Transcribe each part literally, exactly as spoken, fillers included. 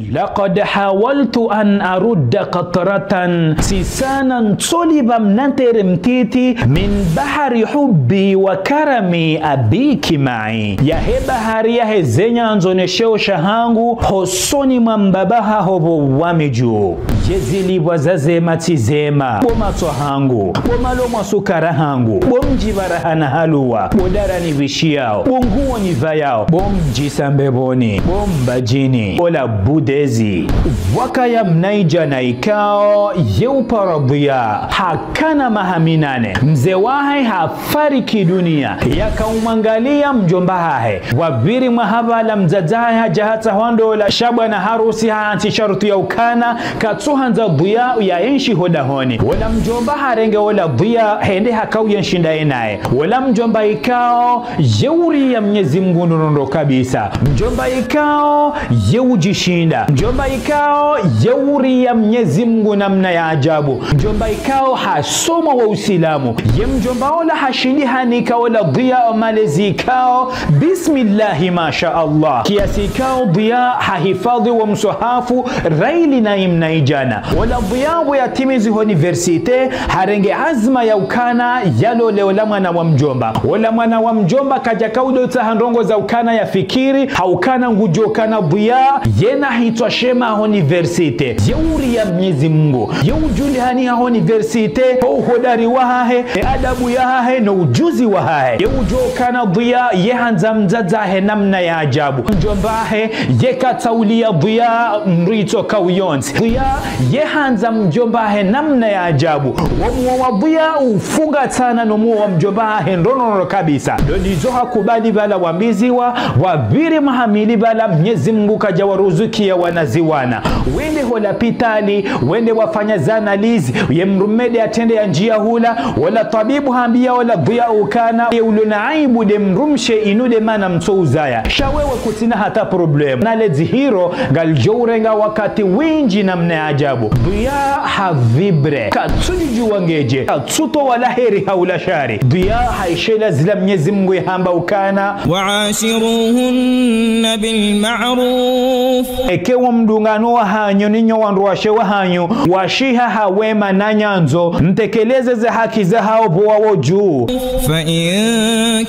لقد حاولت أن أرد قطرة, sisana ntsolipva mna ntere mtiti, من بحر حبي وكرمي أبيك معي, yahe bahari yahe ze nyandzo ne sheo shahangu, hosoni mwa mbaba haho pvo wami dju. Ye zilipvwa za zema tsi zema, bo matso hangu, bo malo mwa sukara hangu, bo mdji pvara hana haluwa, bo dara nipvishiyao, bo nguo nipvayao, bo mdjisa mbepvoni, bo mbadjini, ola budezi. Pvwakaya mnaidjana ikao, ye upara Dhiya, hakana maha minane. Mze wahe hafariki dunia, yaka umwangaliya mdjomba hahe. Pvwapviri mwaha pvala mdzadze hahe hadja hatsaha ndola, sha bwana harusi hantsi sharutu ya ukana, katsuhandza Dhiya ya enshi ho dahoni. Wola mdjomba harenge wola Dhiya, hende hakauya nshinda yenaye. Wola mdjomba ikao, ye uriya Mnyezi Mngu ndrondro kabisa. Mdjomba ikao, ye udjishinda. Mdjomba ikao, ye uriya Mnyezi Mngu namna ya ajabu. Mdjomba ikao, hasoma wa Usilamu. Ye mdjomba ola hashindi hanika wola Dhiya malezi ikao, bismillahi, masha Allah. Kiasi ikao Dhiya hahifadhi wo mswahafu, raili na imnaidjana. Wola Dhiya pvo yatimizi ho université, harenge azma ya ukana, yalole wola mwana wa mdjomba. Wola mwana wa mdjomba kadjaka udotsaha ndrongo za ukana yafikiri, ha ukana ngudjo kana Dhiya, yena hitswa shema ho université. Ye uriya Mnyezi Mngu. Ye udjulihani ha université, ho uhodari wahahe, e adabu yahahe, no ujuzi wahahe. Ye udjo kana Dhiya, ye handza mdzadze hahe namna ya ajabu. Mdjomba hahe, ye katsauliya Dhiya, mdru itso kauyontsi. Dhiya, ye handza mdjomba hahe namna ya ajabu. Wo muo wa Dhiya, ufunga tsana no muo wa mdjomba hahe ndrondro kabisa. Ndo ndizo hakubali pvala wambiziwa, wapviri maha mili pvala Mnyezi Mngu kadja waruzukiya wanaziwana. Wende ho lapitali, wende wafanya za analyse, ye mdrume nde yatrende ya ndjiya hula, wola twabibu hambiya wola Dhiya ukana, ye ulo na aibu nde mdrumshe inu nde mana mtso uzaya. Sha wewe kutsina hata problème. Na le dzihiro, ngalidjo urenga wakati windji namna ya ajabu. Dhiya ha vibré. Katsudjudjuwa ngedje. Katsutowa la heri hau la shari. Dhiya haishela zila Mnyezi Mngu yahamba ukana, وعاشروهن بالمعروف. Eka wo mdungano wahanyu ninyo wandruwashe wahanyu, washiha ha wema na nyandzo, mtekeleze ze haki zahao pvo wawo dju. فإن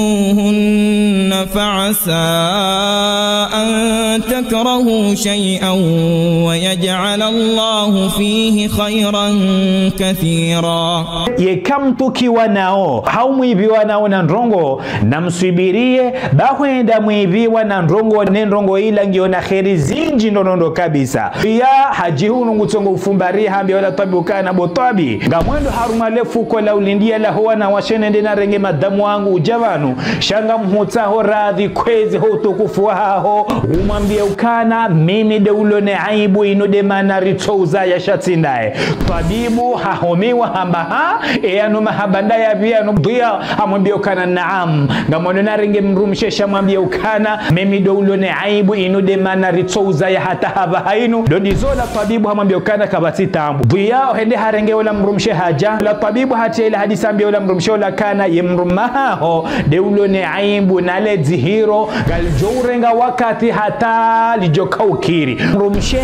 كرهتموهن فعسى أن تكرهوا شيئا ويجعل الله فيه خيرا كثيرا. Yeka mtsukiwa nao, hau mwipviwa nao na ndrongo, namswubiriye, ba hwenda mwipviwa na ndrongo, ne ndrongo ila ngiyo na heri zindji ndrondro kabisa. Dhiya hadjihunu ngutsongo ufumbari hambiya wola twabibu ukana bo twabibu. Ngamwendo harumwa le fuko la ulindiya la ho wanawashe nende narenge madamu wangu udja pvanu. Sha ngamhutsaho radhi kwezi ho utukufu wahaho. Umwambiye ukana, mimi nde ulo ne aibu inu nde mana ritso uzaya sha tsi ndaye. Twabibu hahomiwa hamba ha, e yanu mahaba ndayapvi yanu Dhiya, hamwambiya ukana naam. Ngamwendo narenge mdrumshe sha mwambiye ukana, mimi ndo ulo ne aibu inu nde mana ritso uzaya hata hapvaha inu. Ndo ndizo wola twabibu hamwambiya ukana kapvatsi taabu. Dhiya hende harenge wola mdrumshe hadja. Wola twabibu hatriya ile hadisi hambiya wola mdrumshe ola ukana ye mdrume haho nde ulo ne aibu na le dzihiro. Ngalidjo urenga wakati hata lidjo kaukiri. Mdrumshe,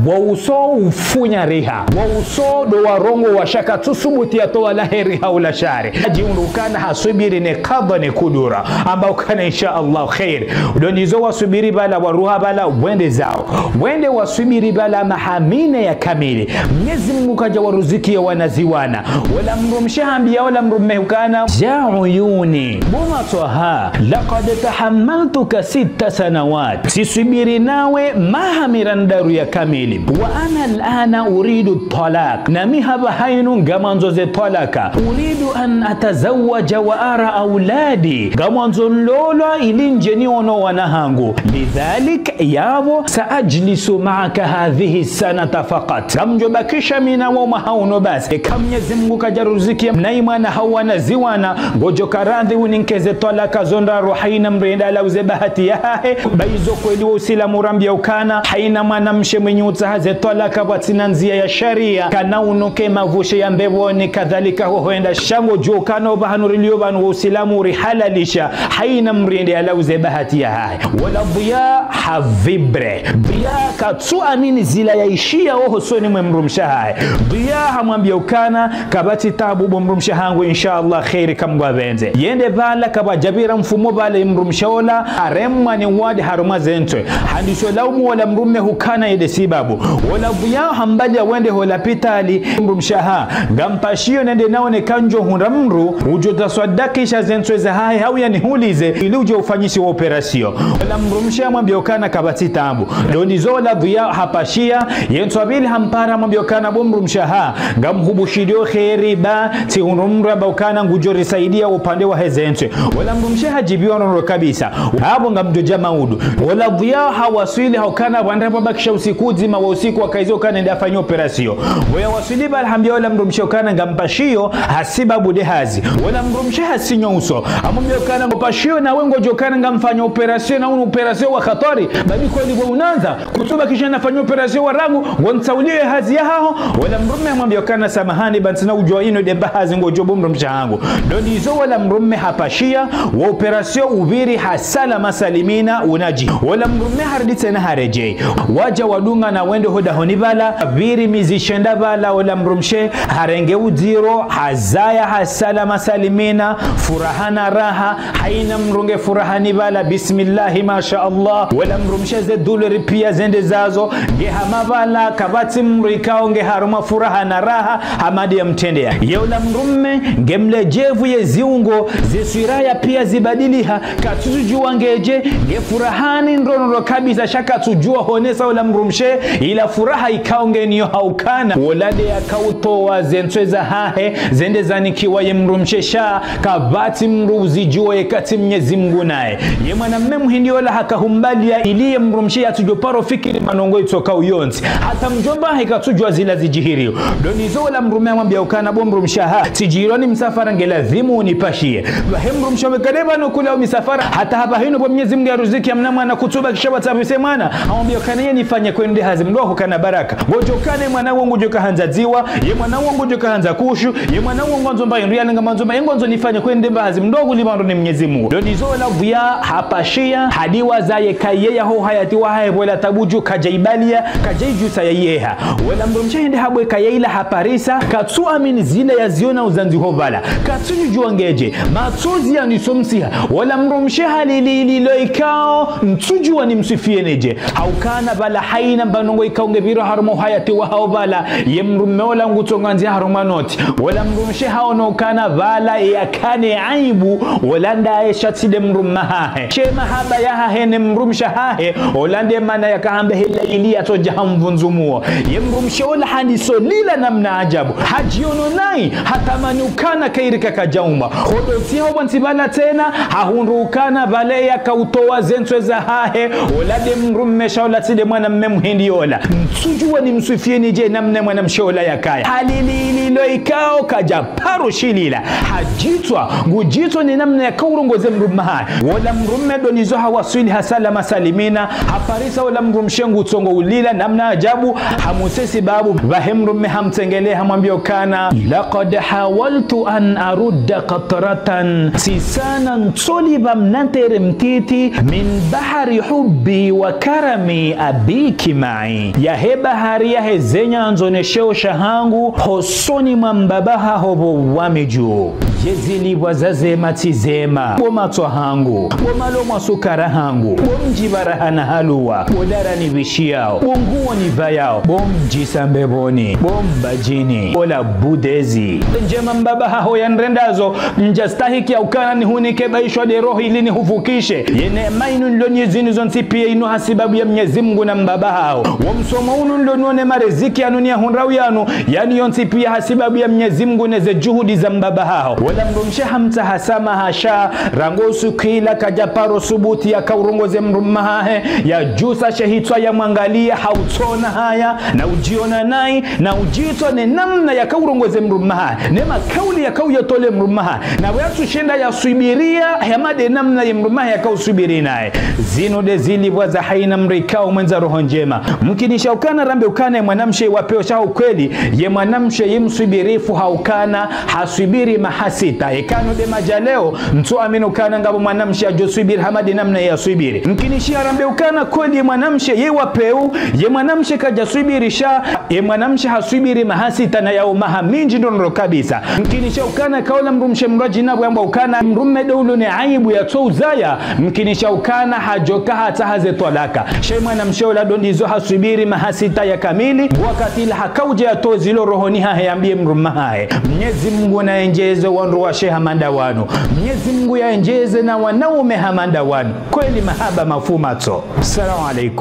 wo uso ufunya riha. Wo uso ndo warongowa sha katsusubutu yatowa la heri hau la shari. Hadjihundru ukana haswubiri ne kadha ne kudura. Hamba ukana insha Allah khair. Ndo ndizo waswubiri pvala waruha pvala wende zao. Wende waswubiri pvala maha mine ya kamili. Mnyezi Mngu kadja waruzukiya wanaziwana. Wola mdrumshe hambiya wola mdrume ukana, يا عيوني, bo matso yahangu, لقد تحملتك ست سنوات. Tsiswubiri nawe maha mirandraru ya kamili. وأنا الآن أريد الطلاق. Na mi hapvaha inu ngamwandzo ze twalaka. أريد أن أتزوج وأرى أولادي. Ngamwandzo nlolwa ili ndje niono wana hangu. لذلك, yapvo, سأجلس معك هذه السنة فقط. Ngamdjo bakisha mi nawe mwaha unu basi. Eka Mnyezi Mngu kadja ruzukiya nayi mwana hau wanaziwana, ngodjo ka radhi uninke ze twalaka zo ndraru, haina mdru yende alauze bahati yahahe. Ba izo kweli wo Usilamu urambiya ukana, haina mwanamshe mwenye utsaha Ze twalaka pvwatsina ndzia ya sharia, kana unuke mavushe ya mbepvoni, kadhalika ho hwenda shango djo kana opvahanu rilio pvanu wo Usilamu urihalalisha, haina mdru yende yalauze bahati yahahe. Wola Dhiya ha vibre. Dhiya katsu amini zila yaishiya oho hosoni mwe mdrumshe wahahe. Dhiya hamwambia ukana, kapvatsi tabu bo mdrumshe wahangu, inshallah, kheri kamgwa pvendze. Yende pvala kapvadjapvira mfumo pvala ye mdrumshe ola, haremwa ni wadi harumwa ze ntswe. Handiso laumu wola mdrume hukana yende sibabu. Wola Dhiya hambalia wende ho lapitali, mdrumshe wahahe. Ngampashiyo nende naone kandjo hundra mdru, udjo taswadakisha ze ntswe zahahe hau yanihulize, ili udjo ufanyishiwa opération. Wola mdrumshe hamwambia ukana kapvatsi tabu. Ndo ndizo wola Dhiya hapashiya, ye ntswa pvili hampara hamwambia ukana bo mdrumshe wahangu, ngamhubushilio kheri ba, tsi hundru mdru amba ukana ngudjo risaidia upande wahe ze ntswe. Wola mdrumshe hadjibiwa nono kabisa. Apvo ngamdjo dja maudu. Wola Dhiya hawaswili haukana pvandra pvwabakisha usiku udzima wa usiku wakaizo ukana nende afanye opération. Pvo yawaswili pvala hambia wola mdrumshe ukana ngampashiyo hasibabu nde hazi. Wola mdrumshe hasinya uso. Hamwambia ukana ngupashiyo nawe ngodjo ukana ngamfanya opération na unu opération wa khatwari. Badi kweli pvo unandza. Kutsubakisha nafanya opération wa rangu, ngontsauliyo ye hazi yahaho. Wola mdrume hamwambia ukana samahani, ba ntsina udjuwa inu nde mba hazi ngodjo bo mdrumshe wahangu. Ndo ndizo wola mdrume hapashiya, wo opération upviri ha salama salimina unadji. Wola mdrume harudi tsena haredjei. Wadja wadungana wende ho dahoni pvala, pviri mezi shenda pvala, wola mdrumshe harenge udziro, hazaya ha salama salimina, furaha na raha, haina mdru nge furahani pvala, bismillahi, masha Allah. Wola mdrumshe ze douleur pia zende zazo, nge hama pvala, kapvatsi mdru ikao nge harumwa furaha na raha, hama nde yamtrendeya. Ye wola mdrume, nge mledjevu ye ziungo, ze swura ya pia zibadiliha, katsudjuwa ngedje, nge furahani ndro nono kabisa sha katsudjuwa honesa wola mdrumshe, ila furaha ikao nge niyo haukana. Wola nde yakautowa ze ntswe zahahe, zende zanikiwa ye mdrumshe sha, kapvatsi mdru uzidjuwa yeka tsi Mnyezi Mngu naye. Ye mwanamme muhindi ola haka humbalia ili ye mdrumshe yatsudjo paro fikiri manongo itsoka uyontsi. Hata mdjomba hahe katsudjuwa zila zidjihiriyo. Ndo ndizo wola mdrume hamwambia ukana bo mdrumshe wahangu, tsidjirwa ni msafara nge lazimu unipashiye. Pvahe mdrumshe wamekade pvanu kula wo misafara. Hata hapvahinu pvo Mnyezi Mngu yaruziki ya mna mwana kutsubakisha watsapvise mwana. Hamwambia ukana ye nifanye kwende hazi mdru hukana baraka. Ngodjo ukana ye mwana wo ngudjo kahandza dziwa, ye mwana wo ngudjo kahandza kushu, ye mwana wo ngwandzo mba yindru yalenga mandzo mba, ye ngwandzo nifanye kwende mba hazi mdru kulipvandrwa ni Mnyezi Mngu. Ndo ndizo wola Dhiya hapashiya, hadiwaza yeka ye yaho hayati wahahe pvwela tabu dju kadjaibaliya, kadjaidjusa yayeha. Wola mdrumshe hende habwe kaya ila haparisa, katsu amini zile yaziona uzandzi ho pvala. Katsudjuwa ngedje, matsozi yanisomsiha. Wola mdrumshe halili lilo ikao, ntsudjuwa nimswifiye nedje. Haukana pvala haina mbanongo ikao nge pviro harumwa hayati wahaho pvala, ye mdrume ola ngutsonga ndzia harumwa noti. Wola mdrumshe haono ukana pvala yakane aibu, wola ndaye sha tsi nde mdrume wahahe. She mahaba yahahe ne mdrumshe wahahe, ola nde mana yaka hamba hela ili yatsodja hamvundzu muo. Ye mdrumshe ola handiso lila namna ajabu. Hadjiono nayi, hatamani ukana kheri kakadjaumba. Ho ndo tsi ho pvwantsi pvala tsena, hahundru ukana pvale yakautowa ze ntswe zahahe, ola nde mdrume sha ola tsi nde mwanamme muhindi ola. Ntsudjuwa nimswifiye nidje namna mwanamshe ola yakaya. Halili lilo ikao kadja paro shilila. Hadjitswa, ngudjitswa ni namna yakaurongoze mdrume wahahe. Wola mdrume ndo ndizo hawaswili ha salama salimina, haparisa wola mdrumshe ngutsongo ulila namna ajabu, hamusesi babu, pvahe mdrume hamtsengele hamwambia ukana, لقد حاولت أن أرد قطرة, tsisana ntsolipva mna ntere mtiti, من بحر حبي وكرم أبيك معي, yahe bahari yahe ze nyandzo ne sheo shahangu, hosoni mwa mbaba haho pvo wami dju. Ye zilipvwa za zema tsi zema, bo matswa hangu, bo malo mwa sukara hangu, bo mdji pvaraha na haluwa, bo dara nipvishiyao, bo nguo nipvayao, bo mdjisa mbepvoni, bo mbadjini, bo la budezi. Ndjema mbaba haho ya nrendazo, ndja stahiki ya ukana nihunike baishwa nde roho ili nihuvukishe. Ye neema inu nilo nayo zinu zontsi pia inu ha sibabu ya Mnyezi Mngu na mbaba haho. Wo msomo unu nilo nao ne mariziki yanu niyahundrao yanu, yanu yontsi pia ha sibabu ya Mnyezi Mngu ne ze juhudi za mbaba haho. Wola mdrumshe hamtsaha swamaha sha, rangu usiku ula kadja paro subuti yakaurongoze mdrume wahahe, yadjusa she hitswa yamwangalia, hautsona haya, na udjiona nayi, na udjitswa ne namna yakaurongoze mdrume wahahe, ne makauli yakauyatole mdrume wahahe, na pvo yatsushenda yaswubiriya, hama nde namna ye mdrume wahahe yakauswubiri naye. Zinu nde zilipvwa za haina mdru ikao mwendza roho ndjema. Mki Mkinisha ukana rambe ukana ye mwanamshe wa pewu sha ukweli, ye mwanamshe ye mswibirifu ha ukana haswibiri maha sita. Eka nde madja leo, ntsu amini ukana ngapvo mwanamshe yadjo swibiri hama nde namna yaswibiri. Mkinisha rambe ukana kweli ye mwanamshe ye wa pewu, ye mwanamshe kadja swibiri sha, ye mwanamshe haswibiri maha sita na yao maha mindji ndrondro kabisa. Mkinisha ukana kaula mdrumshe mdru adjina bwamba ukana mdrume nde ulo ne aibu ya tso uzaya, mkinisha ukana hadjoka hata haze twalaka. Sha ye mwanamshe ola ndo ndizo haswibiri maha sita ya kamili, wakati ila hakaudja yatowe zilo rohoni hahe yambiye mdrume hahe. Mnyezi Mungu naendjeze wandru washe hama nda wanu. Mnyezi Mungu yaendjeze na wanaume hama nda wanu. Kweli mahaba mafumatso. Salamu alaikum.